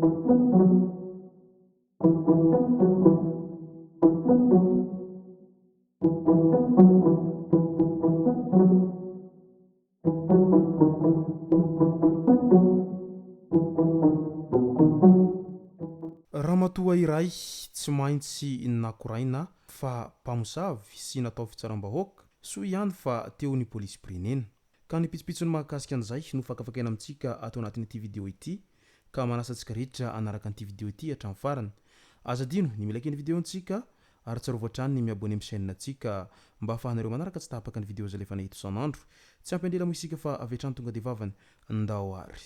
Ramatoa iray tsy maintsy nakoraina fa mpamosavy sy natao fitsaram-bahoaka, soa ihany fa teo ny polisim-pirenena. Ka ny pitsopitsony mahakasika an'izay no fakafakaina amintsika ato anatin'ity video ity ka manasa antsika rehetra hanaraka an'ity video ity hatramin'ny farany. Aza adino ny mi-like ny video-ntsika ary tsarovy hatrany ny mi-abonner amin'ny chaîne-ntsika mba ahafahanareo manaraka tsy tapaka ny video izay alefanay eto isan'andro. Tsy ampy andrela moa isika fa avy hatrany tonga dia vavany. Ndao ary.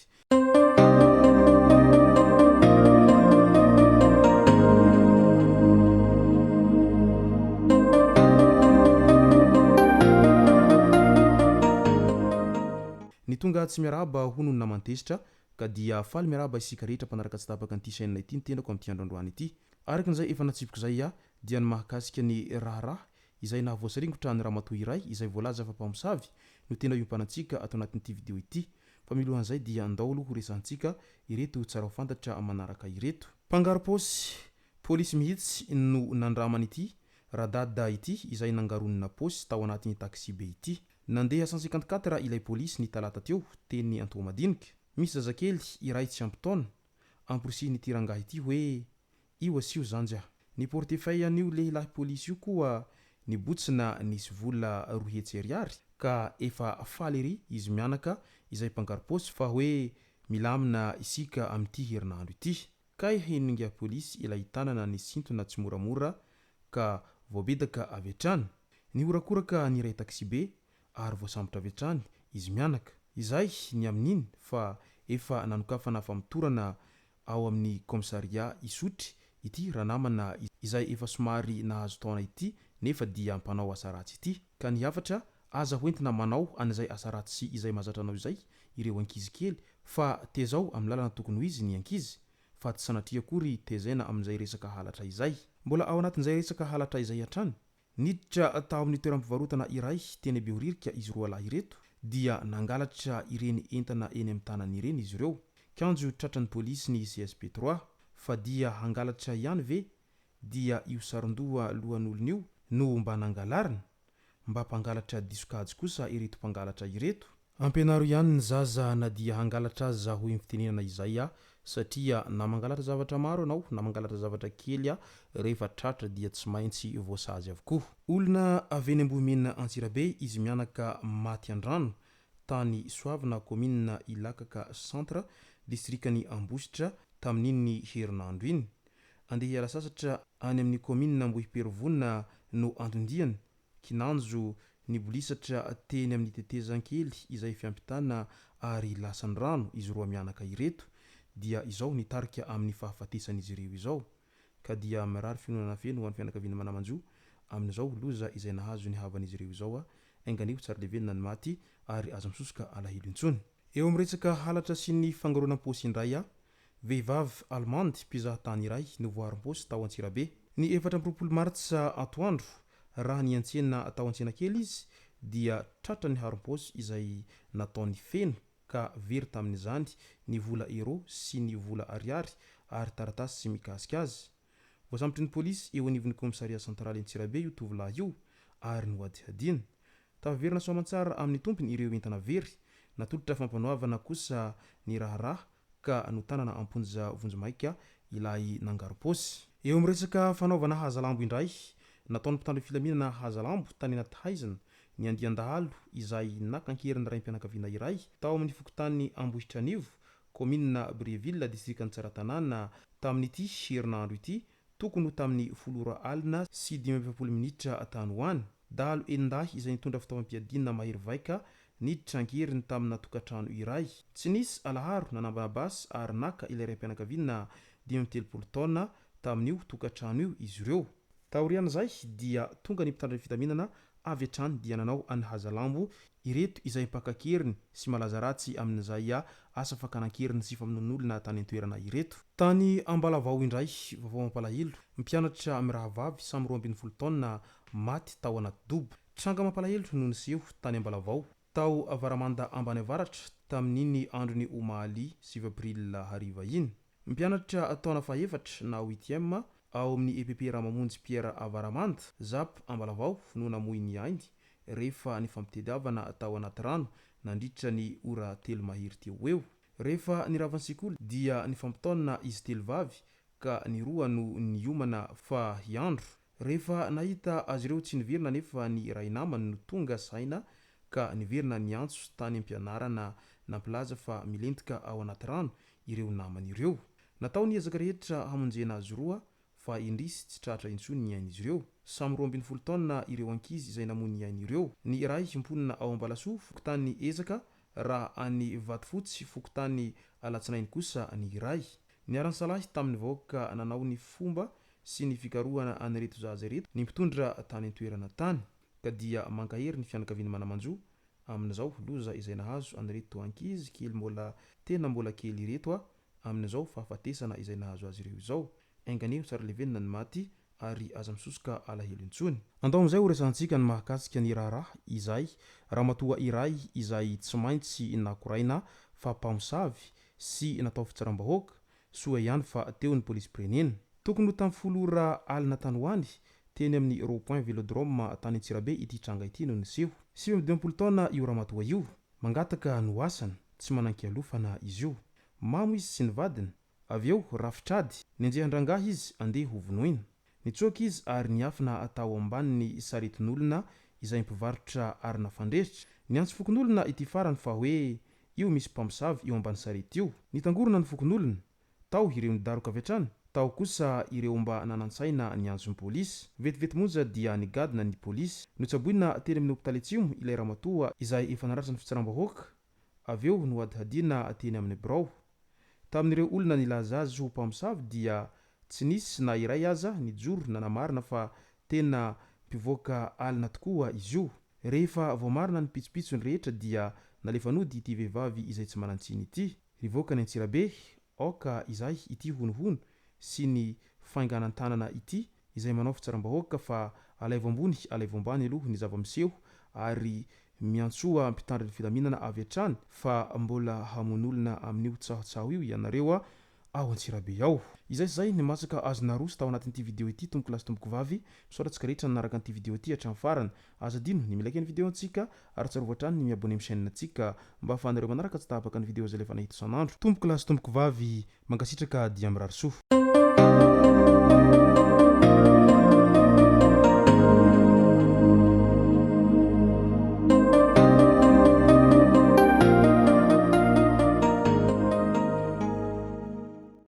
Ny tonga tsy miarahaba hono ny naman-tezitra ka dia faly miarahaba isika rehetra mpanaraka tsy tapaka an'ity chaîne ity ny tenako amin'ity andro androany ity. Araka izay efa natsipiko izay aho dia ny mahakasika ny raharaha izay nahavoasaringotra ny ramatoa iray izay voalaza fa mpamosavy no tena iompanantsika ato anatin'ity video ity. Fa milohan'izay dia andao aloha horesahantsika ireto tsara ho fantatra manaraka ireto. Mpangaro-paosy, polisy mihitsy no nandraman'ity Radada ity izay nangaronina paosy tao anatin'ny taxi-be ity. Nandeha 154 ilay polisy ny talata teo teny Antohomadinika. Misy zazakely iray tsy ampy taona amporisihin'ity rangahy ity hoe Io asio zanjy a! Ny portefeuille an'io lehilahy polisy io koa nibotsina nisy vola 200 ariary ka efa faly ery izy mianaka izay mpangaro-paosy fa hoe milamina isika amin'ity herinandro ity. Kay henon'ingahy polisy ilay tanana nisintona tsimoramora ka voabedaka avy hatrany. Nihorakoraka ny iray taxibe ary voasambotra avy hatrany izy mianaka. Izay ny amin'iny fa efa nanokafana famotorana ao amin'ny kaomisarià Isotry ity ranamana izay efa somary nahazo taona ity nefa dia mpanao asa ratsy ity. Ka ny hafatra, aza hoentina manao an'izay asa ratsy sy izay mahazatra anao izay ireo ankizy kely fa tezao amin'ny lalana tokony ho izy ny ankizy fa tsy sanatria akory tezaina amin'izay resaka halatra izay. Mbola ao anatin'izay resaka halatra izay hatrany, Niditra tao amin'ny toeram-pivarotana iray teny Behoririka izy roalahy ireto dia nangalatra ireny entana eny amin'ny tanany ireny izy ireo. Kanjo tratran'ny polisy ny CSB trois. Fa dia hangalatra ihany ve dia io saron-doha lohan'olona io no mba nangalarina? Mba mpangalatra diso kajy kosa ireto mpangalatra ireto. Ampianaro ihany ny zaza na dia hangalatra aza hoy ny fitenenana izay a satria na mangalatra zavatra maro ianao na mangalatra zavatra kely a rehefa tratra dia tsy maintsy voasazy avokoa. Olona avy eny Ambohimena Antsirabe izy mianaka maty an-drano tany Soavina kaominina Ilakaka Centre distrikan'i Ambositra tamin'iny herinandro iny. Andeha hiala sasatra any amin'ny kaominina Ambohiperivona no anton-diany Kinanjo nibolisatra teny amin'ny tetezan-kely izay fiampitana ary lasan'ny rano izy roa mianaka ireto dia izao nitarika amin'ny fahafatesan'izy ireo izao ka dia mirary fiononana feno ho an'ny fianakaviana manamanjo amin'izao loza izay nahazo ny havan'izy ireo izao enga anie ho tsara levenina ny maty ary aza misosoka alahelo intsony. Eo amin'ny resaka halatra sy ny fangaronam-paosy indray aho Vehivavy Allemande mpizaha tany iray no voaharom-paosy tao Antsirabe. Ny 24 martsa atoandro, raha niantsena tao Antsenakely izy dia tratra ny harom-paosy izay nataony feno ka very tamin'izany ny vola euro sy ny vola ariary ary taratasy mikasika azy. Voasambotry ny polisy eo anivon'ny kaomisarià santraly Antsirabe io tovolahy io ary nohadihadiana. Tafaverina soamantsara amin'ny tompony ireo entana very. Natolotra fampanoavana kosa ny raharaha ka notanana am-ponja vonjimaika ilay nangarom-paosy. Eo amin'ny resaka fanaovana hazalambo indray, nataon'ny mpitandro filaminana hazalambo tany anaty haizina ny andian-dahalo izay naka an-keriny raim-pianakaviana iray tao amin'ny fokontany Ambohitranivo, kaominina Brieville, distrikan'i Tsaratanàna, tamin'ity herinandro ity, tokony ho tamin'ny folo ora alina sy 45 minitra tany ho any. Dahalo enin-dahy izay nitondra fitaovam-piadiana mahery vaika niditra an-keriny tamina tokantrano iray. Tsy nisy alaharo nanambana basy ary naka ilay raim-pianakaviana 35 taona tamin'io tokantrano io izy ireo. Taorian'izay dia tonga ny mpitandro ny filaminana avy hatrany dia nanao an'i Hazalambo ireto izay mpaka an-keriny sy malaza ratsy amin'izay asa fakana an-keriny sy famonoan'olona tany an-toerana ireto. Tany Ambalavao indray, vaovao mampalahelo, mpianatra mirahavavy samy 12 taona maty tao anaty dobo. Tranga mampalahelo no niseho tany Ambalavao, tao Avaramanda Ambany Avaratra, tamin'iny andron'ny omaly 9 april hariva iny. Mpianatra taona fahefatra na huitième ao amin'ny EPP Ramamonjy Pierre Avaramanda, Zap Ambalavao no namoy ny ainy rehefa nifampitediavana tao anaty rano nandritra ny ora telo mahery teo ho eo. Rehefa nirava ny sekoly dia nifampitaona izy telo vavy ka ny roa no niomana fa hiandro. Rehefa nahita azy ireo tsy niverina anefa ny iray namany no tonga saina ka niverina niantso tany am-pianarana nampilaza fa milentika ao anaty rano ireo namany ireo. Natao ny ezaka rehetra hamonjena azy roa fa indrisy tsy tratra intsony ny ain'izy ireo. Samy 12 taona ireo ankizy izay namoy ny ainy ireo. Ny iray mponina ao Ambalasoa, fokontany Ezaka, raha any Vatofotsy, fokontany Alatsinainy kosa ny iray. Niara-nisalahy tamin'ny vahoaka nanao ny fomba sy ny fikarohana an'ireto zaza ireto ny mpitondra tany an-toerana tany. Ka dia mankahery ny fianakavian'ny mana-manjo amin'izao loza izay nahazo an'ireto ankizy kely mbola tena mbola kely ireto amin'izao fahafatesana izay nahazo azy ireo izao. Enga anie ho tsara levenina ny maty ary aza misosoka alahelo intsony. Andao amin'izay ho resahantsika ny mahakasika ny raharaha izay ramatoa iray izay tsy maintsy nakoraina fa mpamosavy sy natao fitsaram-bahoaka, soa ihany fa teo ny polisim-pirenena. Tokony ho tamin'ny folo ora alina tany ho any, teny amin'ny Rond Point Velodrome tany Antsirabe ity tranga ity no niseho. 59 taona io ramatoa io. Mangataka no asany, tsy manan-kialofana izy io. Mamo izy sy ny vadiny. Avy eo, rafitr'ady. Nenjehan-drangahy izy andeha ho vonoina. Nitsoaka izy ary niafina tao ambanin'ny saretin'olona izay mpivarotra arina fandrehitra. Niantso fokonolona ity farany fa hoe io misy mpamosavy io ambany sarety io. Nitangorona ny fokonolona. Tao ireo nidaroka avy hatrany, tao kosa ireo mba nanan-tsaina niantso ny polisy. Vetivety monja dia nigadona ny polisy. Notsaboina teny amin'ny hopitaly Atsimo ilay ramatoa izay efa naratra ny fitsaram-bahoaka, avy eo nohadihadiana teny amin'ny birao. Tamin'ireo olona nilaza azy ho mpamosavy dia tsy nisy na iray aza nijoro nanamarina fa tena mpivoaka alina tokoa izy io. Rehefa voamarina ny pitsopitsony rehetra dia nalefa nody ity vehivavy izay tsy manan-tsiny ity. Nivoaka any Antsirabe, aoka izay ity honohono sy ny fainganan-tanana ity izay manao fitsaram-bahoaka fa alaivo ambony alaivo ambany aloha ny zava-miseho ary miantsoa mpitandro ny filaminana avy hatrany fa mbola hamono olona amin'io tsahotsaho io ianareo ao Antsirabe ao. Izay sy izay ny masaka azo naroso tao anatin'ity video ity tompoko lahy sy tompoko vavy, misaotra antsika rehetra nanaraka an'ity video ity hatramin'ny farany. Aza adino ny mi-like ny video antsika ary tsarovy hatrany ny mi-abonner amin'ny chaîne ntsika mba ahafahanareo manaraka tsy tapaka ny video izay alefanay eto isan'andro. Tompoko lahy sy tompoko vavy, mankasitraka dia mirary soa.